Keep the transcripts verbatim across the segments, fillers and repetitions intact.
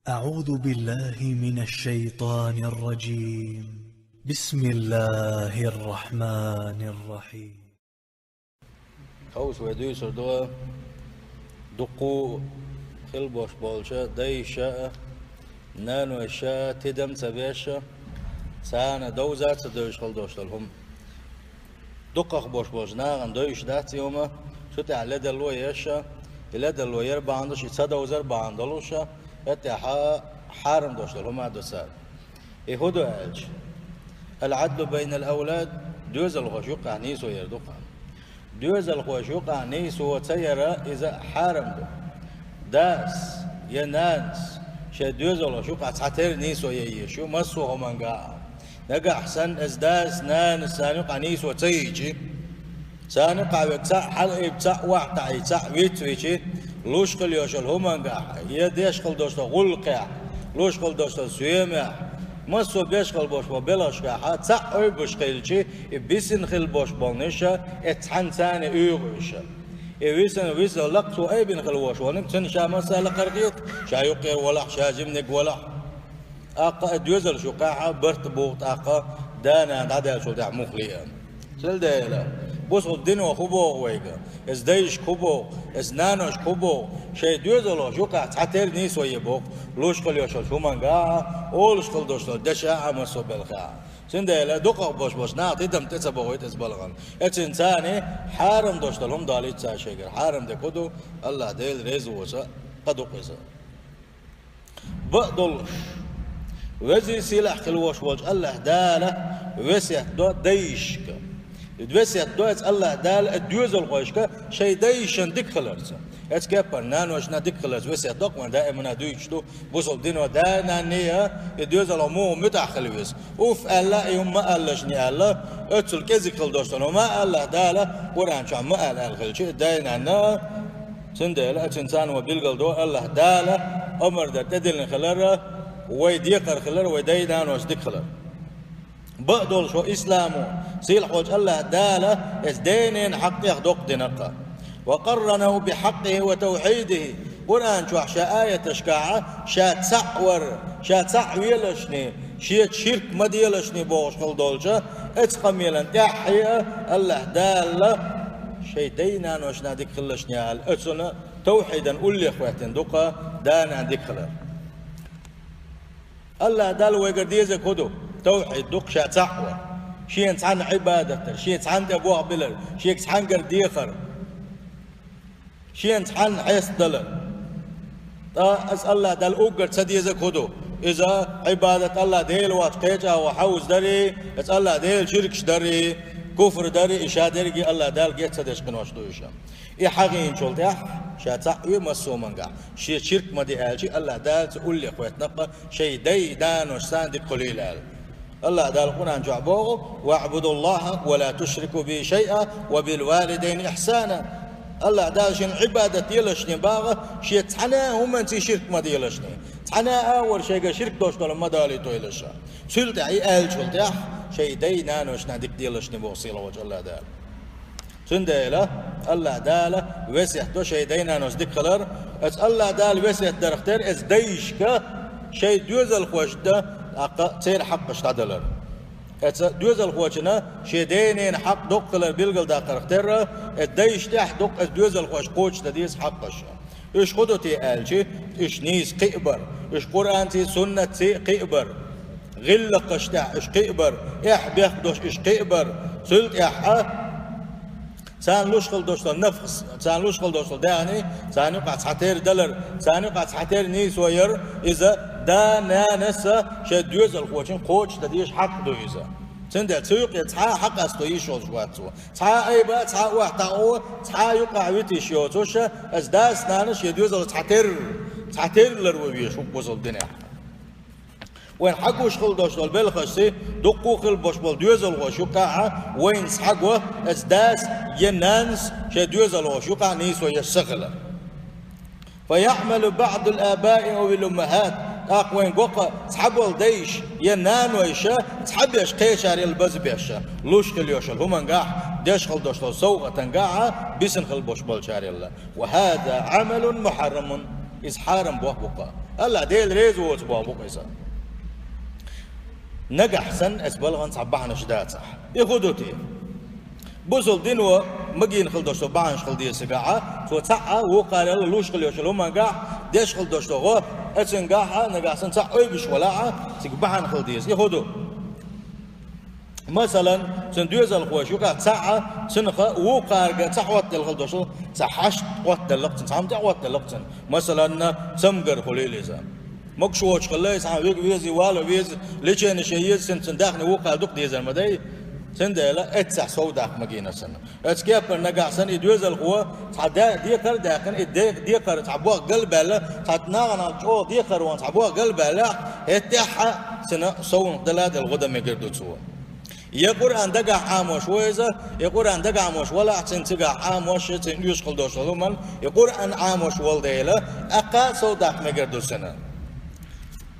أعوذ بالله من الشيطان الرجيم. بسم الله الرحمن الرحيم. Хьовса вай дуьйцур ду дуккха хила бош болча дайша а, нанойша а тидам ца беш а, царна довза ца девзаш хила дош долу хӀума. Дукхах бош болчу нахана довзуш дац и хӀума, цу тӀехь ледарло еш а, и ледарло яр бахьана долуш, и ца довзар бахьана долуш а, тӀехь хьарам дош долу хӀума а ду цара. И хӀун ду аьлча, العدل بين الأولاد, доьзалхошна юкъахь нийсо яр ду-кх. Доьзалхошна юкъахь нийсо ца яр иза хьарам ду. Дас я нанас шайн доьзалхошна юкъахь цхьатерра нийсо ян езаш ю массо а хӀуманга а. Нагахь санна иза дас, нанас царна юкъахь нийсо ца йичи, царна юкъахь верг цхьаъ хьалаайбича, цхьаъ охьатаӀийча, цхьаъ вицвичи, луш хила йолуш йолу хӀуманга а, я деш хила долуш долу гӀуллакхехь, луш хила долуш долу соьмехь, массо а беш хила болуш болу белхашкахь цхьаъ айбеш хилчи, и бисина хила болуш болу ниш а, эццахь царна уьйгӀуш а. И висина, висина лакха цо айбина хила волуш волниг, цуьнан ша массо а лакхара хета, ша юккъера валахь, ша жиманиг валахь. ТӀаккха и доьзалш юкъахь барт бу тӀаккха да-нана дӀадаьллачул тӀаьхьа муххале а. Цундела бусалба дино хӀун боху вайга? Иза дайшка хӀун боху? Иза наношка хӀун боху? Шайн доьзалхошна юкъахь цхьатерра нийсо ян боху, луш хила йолуш йолчу хӀуманга а, олуш хила долуш долу дешна а массо а белхехь а. Цундела дукхах бош болчу наха тидам тӀе ца бохуьйту иза балхана. Эццахь царна хьарам дош долу хӀума далийта цара шайгара. Хьарам дерг хӀун ду? АллахӀ Дела реза воцу а къа ду-кх иза. Бакъдолуш, везий сийлахь хила волуш волчу АллахӀ Дала весет до дайшка. Весет до эцу АллахӀ Дала и доьзалхошка шайн дайшна дика хиларца. Эцу кеппара наношна дика хиларца весет до-кх, вайн даимана дуьйцуш ду, бусалба дино да-нанна а, и доьзалхо муха муьтӀахь хила веза. Уф аьлла, и хӀума ма аллашний аьлла, оццул кӀезиг хила долуш долу хӀума АллахӀ Дала Къуръан чохь ма ала аьлла хилча, и дай-нанна а, Цундела а цуьнан царна вай билгал до АллахӀ Дала омар дар тӀедиллина хилар а, вай декхар хилар а, вай дай-нанош дика хилар. Бакъдолуш вай исламо, сийлахь волчу АллахӀ Дала эцу дай-ненан хьакъ тӀех доккха дина-кх. وقرنه بحقه وتوحيده. Къуръан чохь ша аяташкахь ша цхьаъ вар, ша цхьаъ велашний, шеца ширк ма делашний бохуш хила долча, эцу къамелан тӀаьххье а АллахӀ Дала шайн дай-наношна дика хилалашний аьлла, оцунна тавхьидан уллехь хӀоьттина ду-кх да-нана дика хилар. АллахӀ Дала вайгара дезарг хӀун ду? Тавхьид ду-кх, ша цхьаъ вар. Шена цхьанна Ӏибадат дар, шен цхьанна тӀе болх билар, шега цхьаьнгара дехар. Шена цхьанна хьестадалар. Ткъа иза АллахӀ Далла уггар ца дезарг хӀун ду? Иза Ӏибадат АллахӀ Дела воцчу кхечӀагӀо хьовзадари, иза АллахӀ Делан ширкаш дари, куфр дари, и шадерриге АллахӀ Далла геч ца деш къинош ду уьш. И хьахийначул тӀаьхьа ша цхьаъ ве массо а хӀумангахь, шен ширк ма де аьлча, АллахӀ Дала цу уллехь хӀоьттина-кх шайн дай-нанош санна дика хуьлийла аьлла. АллахӀ Дала Къуръан чохь боху: واعبدوا الله ولا تشركوا به شيئا وبالوالدين إحسانا. АллахӀ Дала шена Ӏибадат делашний боху, шеца цхьана а хӀуманца ширк ма делашний, цхьана а агӀор шайгара ширк долуш долу ма далийтойлаш. Цул тӀаьхьа и аьллачул тӀаьхьа шайн дай-наношна дика делашний боху сийлахь волчу АллахӀ Дала. Цундела АллахӀ Дала весет до шайн дай-нанош дика хилар, эцу АллахӀ Дала весет дарх тера эцу дайшка шайн доьзалхошна тӀаккха церан хьакъаш дӀадалар. Эцу доьзалхочунна шен дай-ненан хьакъ доккха хилар билгалдаккхарх терра, эцу дайшна тӀехь доккха эцу доьзалхошка кхочушдан деза хьакъаш. Уьш хӀун ду те аьлча, уьш нийса кхиабар, уьш Къуръанций, суннатций кхиабар, гӀиллакхаш тӀехь уьш кхиабар, эхь-бехк долуш уьш кхиабар, цул тӀаьхьа царна луш хила долуш долу нафхас, царна луш хила долуш долу даьхни, царна юкъахь цхьатерра далар, царна юкъахь цхьатерра нийсо яр, иза да-нанас шайн доьзалхочун кхочушдан дезаш хьакъ ду иза. Цундела цу юкъе цхьа а хьакъ къасто йиш йолуш вац цо. Цхьа а айба, цхьа а охьатаӀо, цхьа а юкъахь вита йиш йоцуш, иза дас-нанас шен доьзалхо цхьатерра, цхьатерра ларван везаш ву бусалба динехь. Вайн хьагуш хила долуш долу белхашций, дуккха а хила бош болу доьзалхош юкъахь вайна схьаго, эцу дас я нанас шайн доьзалхош юкъахь нийсо еш ца хилар. فيعمل بعض الآباء أو الأمهات. ТӀаккха вайн гокъа цхьаболу дайша я нанойша цхьаберш кхечарел базберша, луш хила йолуш йолу хӀумангахь, деш хила долуш долу совгӀатангахь бисина хила бош болчарелла. وهذا عمل محرم. Иза хьарам боху бу-кх. Аллахь Дела реза воцу боху бу-кх иза. Нагахь санна эцу балхана цхьа бахьанаш дацахь, и хӀун ду те? Бусалба дино магийна хила долуш долу бахьанаш хила деза цигахь, цо цхьаъ вукхарел луш хила йолуш йолу хӀумангахь деш хила долуш долу гӀо, эцунгахь нагахь санна цхьаъ ойбуш валахь, цига бахьана хила деза. И хӀун ду? Масалан, цуьнан доьзалхоша юкъахь цхьаъ, цуьнах вукхарга цхьа хӀоттаделла хила долуш, цхьа хьашт хӀоттаделла-кх цуьнан, цхьа хӀума тӀе хӀоттаделла-кх цуьнан. Масалан, цамгар хуьлийла иза. Могуш воцуш хилла иза, цхьа вига везий, вала веза, лечение еза, цуьнан, цуьнан даьхни вукхара дукха дезар ма дай. Цундела эццахь сов даккха магийна цунна. Оцу кепара нагахь санна и доьзалхо цхьа де-, декхар а даьккхина, и де-, декхар цхьа боху галбаьлла, цхьа нахана чӀогӀа декхар ван цхьа боху галбаьлла, хӀетахь а цуьнан совнах дала а делла гӀо дан мегар ду цо. Я Къуръан дагахь Ӏамош ву иза, я Къуръан дагахь Ӏамош валахь, цуьнан цигахь Ӏамош, цуьнан оьшуш хила долуш долу хӀуманна, я Къуръан Ӏамош волу дела, тӀаккха а сов даккха мегар ду цуьнан.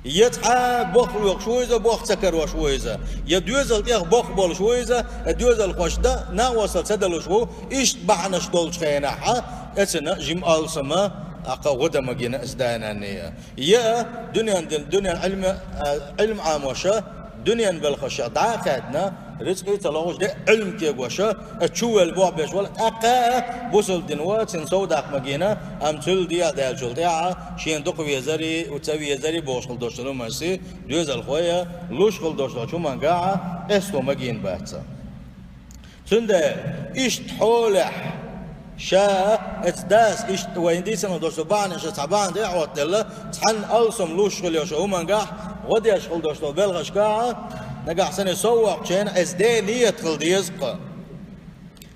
Я цхьа боху лоьхуш ву иза, боху ца карош ву иза, я доьзал тӀех боху болуш ву иза, я доьзалхошна накъосталла ца далуш ву, иштта бахьанаш долчу хенахь, эцуьнан жима алсама, тӀаккха гӀо дан магийна иза да-нанна. Я дуьнен дин, дуьнен Ӏилма, а, Ӏилма Ӏамоша, дуьнен белхаша дӀа а хаьдна, рицкъа а ца лохуш, де Ӏилма кегоша, а чу ваьлла боху беш вала, тӀаккха а бусалба дино цуьнан сов даккха магийна, амма цуьнан дегӀ даьллачул тӀаьхьа, шена дукха везарий, ца везарий бохуш хила долуш долу хӀуманаш, доьзалхой а луш хила долуш долчу хӀумангахь къесто магийна бац. Цундела иштта хьолехь, ша эцу дас иштта вайна дийцина долуш долу бахьанаш, цхьа бахьана тӀе а хӀоттаделла, цхьанна алсам луш хила йолуш йолу хӀумангахь, гӀо деш хила долуш долу белхашкахь, нагахь санна сов воккхучу хенахь, эцу ден нийят хила деза-кх.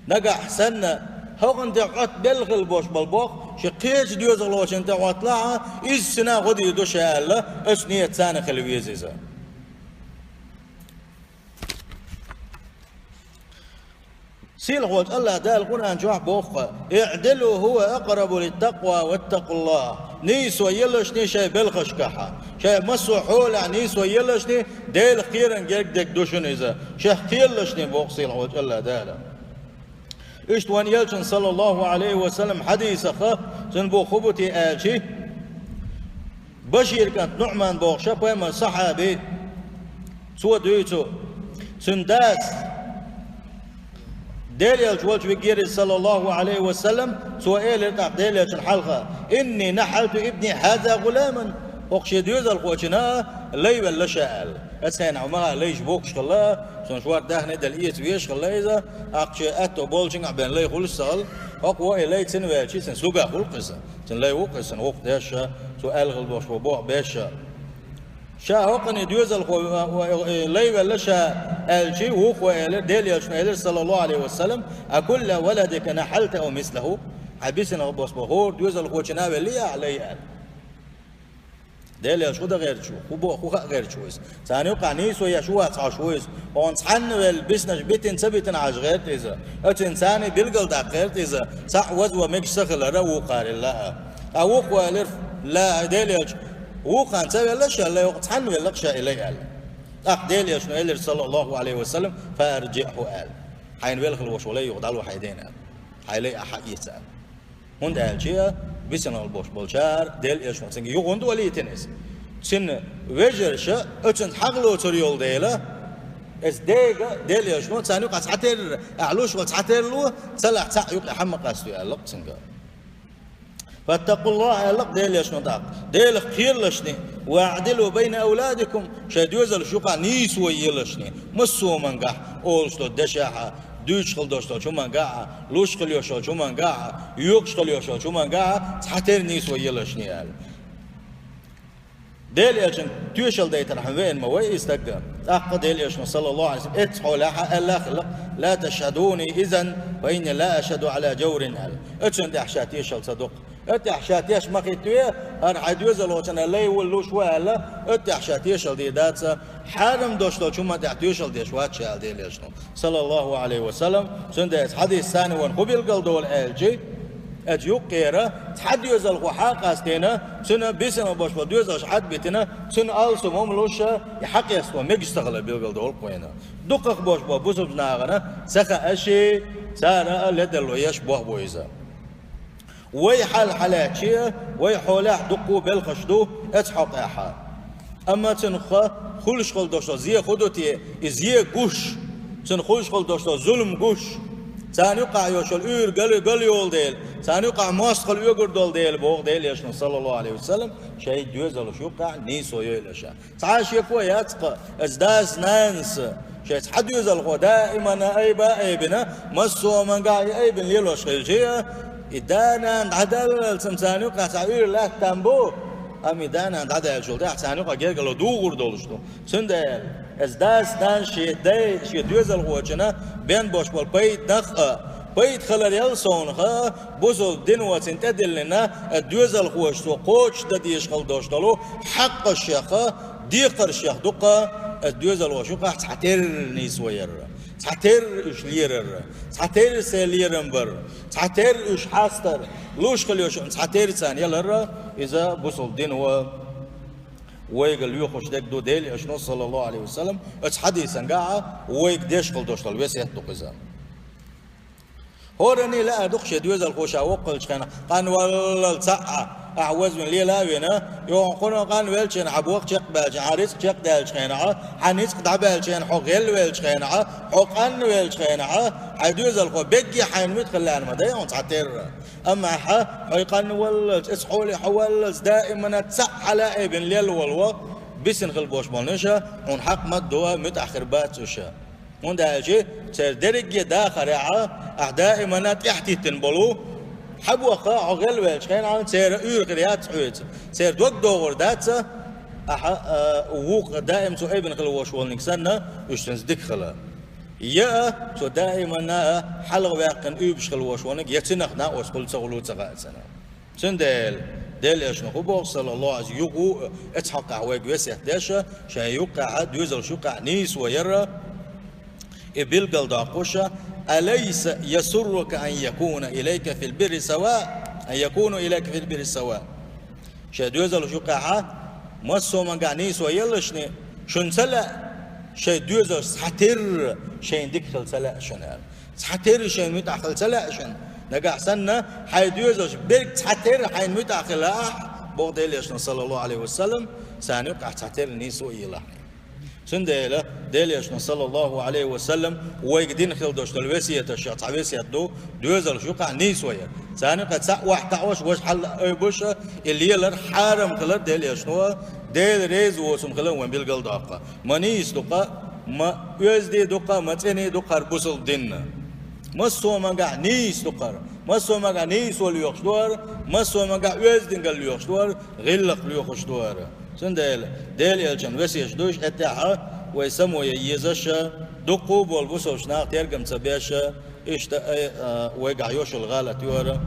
Нагахь санна хӀокхунна тӀе хӀоттабелла хила болуш болу боху, шен кхечу доьзалхочунна тӀе хӀотталахь, иза цуьнан гӀо дийр ду ша аьлла, оцу нийят царна хила веза иза. Сийлахьволчу Аллахь Дала Къуръан чохь боху-кх: «ИӀдилу хӀува акърабу литтакъва ваттакъуллахь». Нийсо елашний шайн белхашкахь, шайн массо а хьолехь нийсо елашний, Делах кхеран герга дерг ду шуна иза, шех кхералашний боху сийлахьволчу Аллахь Дала. Иштта вайн элчан, саллаллаху Ӏалайхи ва саллам, хьадисах, цуьнан боху хӀун бу те аьлчи, Башир кӀант НуӀман бохуш, пайхамар сахьаби, цо дуьйцу, цуьнан дас Делан элча волчу вигира иза, саллаллаху Ӏалайхи ва саллам, цо элира тӀаккха Делан элчана хьалха: «Инни нахьалту ибни хьаза гӀуламан». ХӀокху шен доьзалхочунна лай велла ша аьлла. Оцу хенахь ма-, лайш боккхуш хилла, цунна шорта даьхни а делла, эца везаш хилла иза, тӀаккха шен аьтто болчуьнгахь бен лай хуьлуш ца хилла, хӀокхо и лай цуьнан ваьлчи, цуьнан сугах хуьлу-кх иза. Цуьнан лай ву-кх иза, цуьнан гӀуллакх деш, цо аьлла хила долуш боху беш. Ша хӀокхуьнан доьзалхо, э, лай велла ша аьлчи, вукхо элира, Делан элчано элира, саллаллаху Ӏалайхи ва саллам: «А кулла валадика нахьалта ау мислаху?» Хьайн бисина бос бо хӀора доьзалхочунна веллий ахь лай аьлла. Делан элча хӀун дан гӀерташ ву, хӀун бо-, хӀун хаа гӀерташ ву иза? Царна юкъахь нийсо еш ву вац хьожуш ву иза. Хьуна цхьанна велла, биснарш битина ца битина хьажа гӀерта иза. Оцуьнан царна билгал даккха гӀерта иза. Цхьаъ ваза ван мегаш ца хилара вукхарелла а. Ткъа вукхо элира: «Ла, Делан элча, вукхарна ца велла ша лай, хӀокху цхьанна велла-кх ша и лай», аьлла. ТӀаккха Делан элчано элира, саллаллаху Ӏалайхи ва саллам: «Фа аржиӀху», аьлла. Хьайна велла хила волуш волу лай юха дӀало хьайдайна аьлла. Хьайн лай ахь хьаэца аьлла. ХӀунда аьлча бисина болуш болчара Делан элчано цуьнга юха хӀунда валийтина иза? Цуьнан вежарша оцуьнца хьагӀ лоцур йолу дела, иза дега Делан элчано царна юкъахь цхьатерра, ахь луш ван цхьатерра ло, цалахь цхьаъ юкъе хьан ма къасто аьлла-кх цуьнга. «Фаттакъуллахь», аьлла-кх Делан элчано тӀаккха. Делах кхералашни, «ва аӀдилу байна авладикум», шайн доьзалш юкъахь нийсо елашни, массо а хӀумангахь, олуш долу дешахь а, дуьйцуш хила долуш долчу хӀумангахь а, луш хила йолуш долчу хӀумангахь а, йоькуш хила йолуш долчу хӀумангахь а, цхьатерра нийсо елашни аьлла. Делан элчанна тоьшалла дайтархьама веана ма вай и стаг. ТӀаккха Делан элчано, саллаллаху Ӏалайхи ва саллам, эццахь хьолехь аьлла хилла-кх: «Ла ташхьадуни изан, фа инни ла ашхьаду Ӏала жаврин», аьлла. Оцунна тӀехь ша тоьшалла ца до-кх. Оцу тӀехь ша теш ма хӀиттаве, хӀара хьайн доьзалхочунна лай ву, луш ву аьлла, оцу тӀехь ша тоьшалла дийр дац, хьарам долуш долчу хӀуманна тӀехь тоьшалла деш вац ша аьлла Делан элчано, саллаллаху Ӏалайхи ва саллам. Цундела хьадис царна ван хӀун билгал долу аьлчи, оцу юккъера цхьа доьзалхо хьа а къастийна, цуьнан бисина болуш болу доьзалш хьа а битина, цуьнан алсам хӀума луш, и хьакъ эцна мегаш ца хилар билгал долу-кх вайна. Дукхах болуш болу бусалба нахана ца хаьаш, цара а ледарло еш боху бу иза. Вай хьал хьалаьчча, вай хьолехь дуккха белхаш ду эцу хьокъехьа. Амма цунах хуьлуш хила долуш долу зе хӀун ду те, и зе гуш, цунах хуьлуш хила долуш долу зулам гуш, царна юкъахь йолуш йолу уьйр гал, гал йолу дела, царна юкъахь мостагӀалла оьгур долу дела, боху Делан Элчано, саллаллаху Ӏалайхи ва саллам, шайн доьзалш юкъахь нийсо йойла ша. Цхьа а шеко яц-кха, оцу дас-нанас шайн цхьа доьзалхо даимана айба а айбина, массо а мангахь и айбина лелош хилча, и да-нана дӀадаллалц-м царна юкъахь цхьа уьйр лаьттан бу, амма и да-нана дӀадаьллачул тӀаьхьа царна юкъахь гергарло дугӀур долуш ду. Цундела оцу дас-нанас шен дай, шен доьзалхочунна бен болуш болу пайданах а, пайда хилар ял совнаха, бусалба дино цунна тӀедиллина, а, доьзалхоша цо кхочушдан дезаш хила долуш долу хьакъашех а, декхаршех ду-кха, а, доьзалхоша юкъахь цхьатерра нийсо яр, цхьатерра уьш лерар, цхьатерра сайн лерам бар, цхьатерра уьш хьастар, луш хила йолуш цхьатерра царна ялар, иза бусалба дино вайга лоьхуш дерг ду. Делан Элчано, саллаллаху Ӏалайхи ва саллам, оцу хьадисангахь вайга деш хила долуш долу весет ду-кха иза. ХӀоранна а лаьа ду-кха шен доьзалхо ша воккхалчу хенахь, къанваллал цхьаъ а, ахь вазвина лела а вина, юха кхунна къанвеллачу хенахь хьан боху чекхбаьлча, хьан рицкъ чекхдаьллачу хенахь, хьан ницкъ дӀабаьллачу хенахь, хьо гӀелвеллачу хенахь, хьо къанвеллачу хенахь, хьайн доьзалхо бегге хьайна муьтӀахь хилла ма дай хьуна цхьатерра. Амма хьо, хьо къанваллалц, оцу хьоле хьо валлалц, даимана цхьаъ хьала а айбина лелла волу, бисина хила болуш болу иша, хьуна хьакъ ма-дду, муьтӀахь хир бац уьш. ХӀунда аьлча церан дерриге дахарехь, ахь даимана тӀаьхьатеттина болу, хьан боху хьо гӀелвеллачу хенахь, церан уьйр хир яц хьоьца, церан дог догӀур дац, ахьа, а, вукху даим цо айбина хила волуш волниг санна, уьш цуьнца дика хила. Я а цо даимана а хьалха ваьккхина уьйраш хила волуш волниг, я цуьнах накъост хуьлу ца хуьлу ца хаьа цунна. Цундела Делан Элчано хӀун боху, саллаллаху Ӏалайхи ва саллам, юха а оцу хьокъехь вайга весет деш, шайн юккъехь, доьзалш юккъехь нийсо яр, и билгалдоккхуш: «أليس يسرك أن يكون إليك في البر سواء، أن يكونوا إليك في البر سواء». Шайн доьзалш юккъехь массо а мангахь нийсо еллашна, шуна ца лаьа, шайн доьзалш цхьатерра шайна дика хила ца лаьа шуна аьлла. Цхьатерра шайна муьтӀахь хила ца лаьа шуна. Нагахь санна, хьайн доьзалш берг цхьатерра хьайна муьтӀахь хилахь, боху Делан Элчано, саллаллаху Ӏалайхи ва саллам, царна юккъехь цхьатерра нийсо а елахь. Цундела Делан Элчано, саллаллаху Ӏалайхи ва саллам, вайга дина хила долуш долу весеташех цхьа весет ду, доьзалш юккъехь нийсо яр. Царна юккъехь цхьаъ охьатаӀош, важа хьал ойбуш, и лелар хьарам хилар Делан Элчано, Дела реза воцург хилар вайн билгалдоккху. Ма нийса ду-кха, ма оьзда ду-кха, ма цӀена ду-кха хӀара бусалба дин. Массо а мангахь нийса ду-кха хӀара. Массо а мангахь нийсо лоьхуш ду хӀара, массо а мангахь оьздангалла лоьхуш ду хӀара, гӀиллакх лоьхуш ду хӀара. Цундела Делан Элчан весеташ ду уьш, тӀаьхьа вай само ян езаш, дуккха а болу бусалба нах тергам ца беш, иштта, ай, а, вайгахь йолуш йолу гӀалат ю хӀара.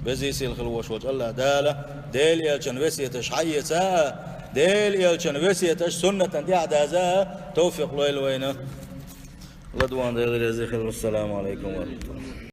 Веза-сийлахь хила волуш волчу АллахӀ Дала Делан Элчан весеташ хьаэца а, Делан Элчан весеташ суннатан тӀехь даза а тавфикъ лойла вайна. Ладуван Дела реза хила. Ассаламу Ӏалайкум ва рахьматуллахӀ.